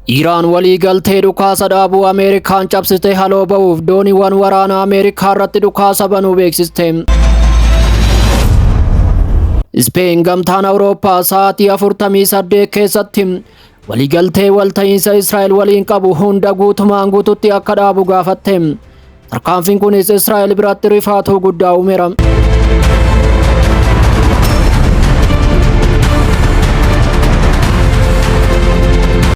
Iraan waliigaltee dhukaasa dhaabuu Ameerikaan cabsite haloo ba'uuf dooniiwwan waraanaa Ameerikaa irratti dhukaasa banuu beeksiste. Ispeen gamtaan Awurooppaa sa'aatii 48 keessatti waliigaltee walta'iinsa Israa'el waliin qabu hunda guutumaan guututti akka dhaabu gaafatte. Tarkaanfiin kunis Israa'el biratti rifaatuu guddaa uumeera.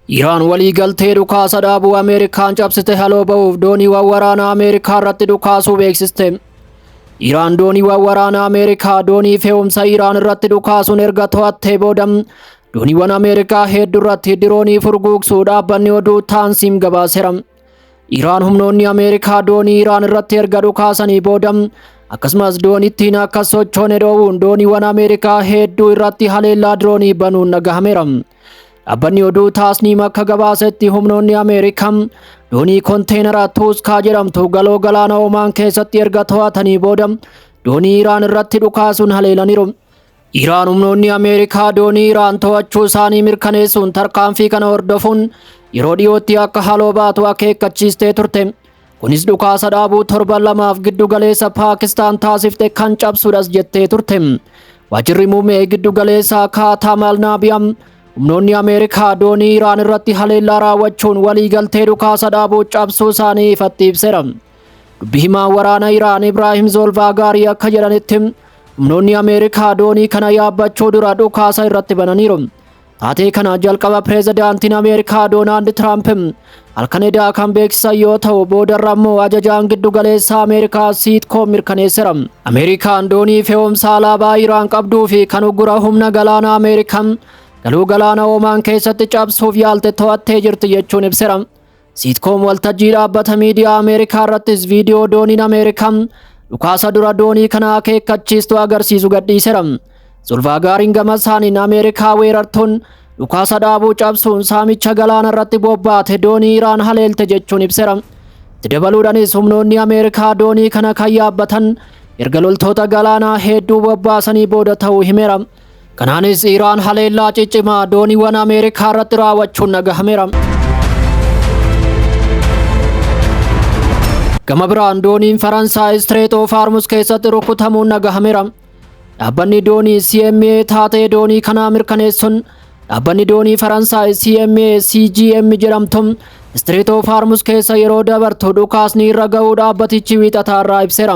Iraan waliigaltee dhukaasa dhaabuu Ameerikaan cabsite haloo ba'uuf dooniiwwan waraanaa Ameerikaa irratti dhukaasuu beeksiste. Iraan dooniiwwan waraanaa Ameerikaa doonii fe'umsa Iraan irratti dhukaasuun erga to'attee booda dooniiwwan Ameerikaa hedduu irratti diroonii furguugsuu dhaabbanni oduu Taansiim gabaaseera. Iraan humnoonni Ameerikaa doonii Iraan irratti erga dhukaasanii booda akkasumas doonittiin akka sochoone dhoowwuun dooniiwwan Ameerikaa hedduu irratti haleellaa diroonii banuun dhagahameera. Dhaabbanni oduu Taasniim akka gabaasetti humnoonni Ameerikaa doonii konteenara Tuuskaa jedhamtu galoo galaana Omaan keessatti erga to'atanii booda doonii Iraan irratti dhukaasuun haleelaniiru. Iraan humnoonni Ameerikaa doonii Iraan to'achuu isaanii mirkaneessuun tarkaanfii kana hordofuun yeroo dhiyootti akka haloo baatu akeekkachiistee turte. Kunis dhukaasa dhaabuu torban lamaaf giddu galeessa Paakistaan taasifte kan cabsudhas jettee turte. Waajjirri muummee giddu galeessaa Kaataa Malnaabiyam humnoonni Ameerikaa doonii Iraan irratti haleellaa raawwachuun waliigaltee dhukaasa dhaabuu cabsuu isaanii ifatti ibseera. Dubbi himaan waraana Iraan Ibraahim Zolvaagaarii akka jedhanitti humnoonni Ameerikaa doonii kana yaabbachuu dura dhukaasa irratti bananiiru. Taatee kana jalqaba pireezidaantiin Ameerikaa Doonaald Tiraamp halkan edaa kan beeksisan yoo ta'u boodarra immoo ajajaan giddu galeessaa Ameerikaa Siitkoom mirkaneesseera. Ameerikaan doonii fe'umsa alaabaa Iraan qabduu fi kan uggura humna galaana Ameerikaa galuu galaana Omaan keessatti cabsuuf yaalte to'attee jirti jechuun ibseera. Siitkoom waltajjii dhaabbata miidiyaa Ameerikaa irrattis viidiyoo dooniin Ameerikaa dhukaasa dura doonii kana akeekkachiistu agarsiisu gadhiiseera. Zulfaagaariin gama isaaniin Ameerikaa weerartuun dhukaasa dhaabuu cabsuun saamicha galaana irratti bobbaate doonii Iraan haleelte jechuun ibseera. Itti dabaluudhaanis humnoonni Ameerikaa doonii kana kan yaabbatan erga loltoota galaanaa hedduu bobbaasanii booda ta'uu himeera. Kanaanis Iraan haleellaa ciccimaa dooniiwwan Ameerikaa irratti raawwachuun dhagahameera. Gama biraan dooniin Faransaay Strait of Hormuz keessatti rukutamuun dhagahameera. Dhaabbanni doonii CMA taatee doonii kanaa mirkaneessuun dhaabbanni doonii Faransaay CMA CGM jedhamtu Strait of Hormuz keessa yeroo dabartu dhukaasni irra ga'uu dhaabbatichi wiixataa irraa ibseera.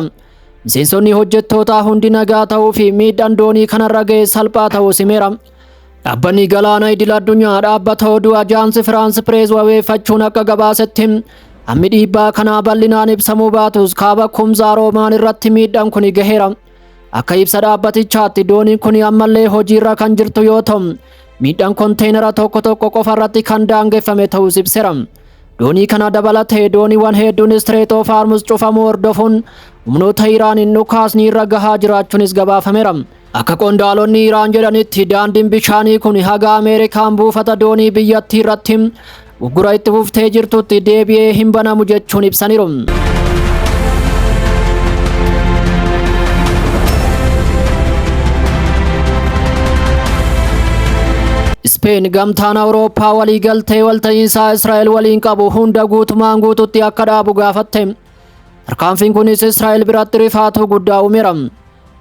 Miseensonni hojjettootaa hundi nagaa ta'uu fi miidhaan doonii kanarra ga'e salphaa ta'uu himeera. Dhaabbanni galaana idil addunyaa dhaabbata oduu Ajaansi Firaans Pirees wabeeffachuun akka gabaasetti hammi dhiibbaa kanaa bal'inaan ibsamuu baatus kaaba kumsaa Roomaan irratti miidhaan kun gaheera. Akka ibsa dhaabbatichaatti dooniin kun ammallee hojiirra kan jirtu yoo ta'u miidhaan konteenara tokko tokko qofa irratti kan daangeffame ta'uus ibseera. Doonii kana dabalatee dooniiwwan hedduun Strait of Hormuz cufamuu hordofuun humnoota Iraaniin dhukaasni irra gahaa jiraachuunis gabaafameera. Akka qondaalonni Iraan jedhanitti daandiin bishaanii kun haga Ameerikaan buufata doonii biyyattii irratti uggura itti fuftee jirtutti deebi'ee hin banamu jechuun ibsaniiru. Ispeen gamtaan Awurooppaa waliigaltee walta'iinsaa Israa'el waliin qabu hunda guutumaan guututti akka dhaabu gaafatte. Tarkaanfiin kunis Israa'el biratti rifaatuu guddaa uumeera.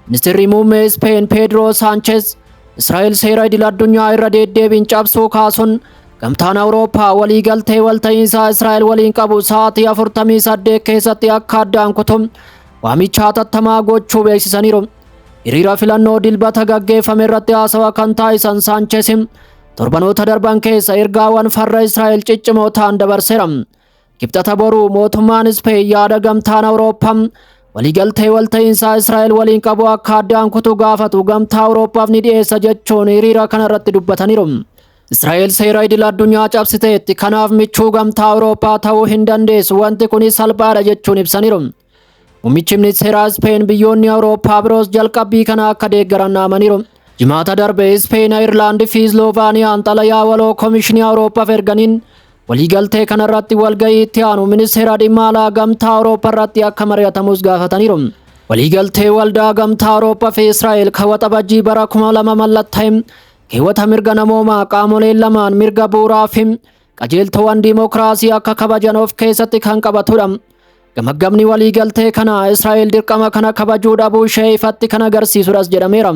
Ministeerri muummee Ispeen Peedroo Saanches Israa'el seera idil addunyaa irra deddeebiin cabsuu kaasuun gamtaan Awurooppaa waliigaltee walta'iinsaa Israa'el waliin qabu sa'aatii 48 keessatti akka addaan kutu waamicha hatattamaa gochuu beeksisaniiru. Hiriira filannoo dilbata gaggeeffame irratti haasawa kan taasisan Saanches torbanoota darban keessa ergaawwan farra Israa'el ciccimoo ta'an dabarseera. Kibxata boruu mootummaan Ispeen yaada gamtaan Awurooppaa waliigaltee walta'iinsaa Israa'el waliin qabu akka addaan kutu gaafatu gamtaa Awurooppaaf ni dhiyeessa jechuun hiriira kana irratti dubbataniiru. Israa'el seera idil addunyaa cabsiteetti kanaaf michuu gamtaa Awurooppaa ta'uu hin dandeessu wanti kunis salphaadha jechuun ibsaniiru. Muummichi ministeeraa Ispeen biyyoonni Awurooppaa biroos jalqabbii kana akka deeggaran amaniiru. Jimaata darbe Ispeen, Ayirlaand fi Islovaaniyaan xalayaa waloo Komishinii Awurooppaaf erganiin waliigaltee kanarratti walgahii itti aanu ministeera dhimma alaa gamtaa Awurooppaa irratti akka mari'atamus gaafataniiru. Waliigaltee waldaa gamtaa Awurooppaa fi Israa'el kan waxabajjii bara 2000 mallattaa'e keewwata mirga namoomaa qaamoleen lamaan mirga bu'uuraa fi qajeeltowwan diimokiraasii akka kabajan of keessatti kan qabatudha. Gamaggamni waliigaltee kana Israa'el dirqama kana kabajuu dhabuu ishee ifatti kan agarsiisudhas jedhameera.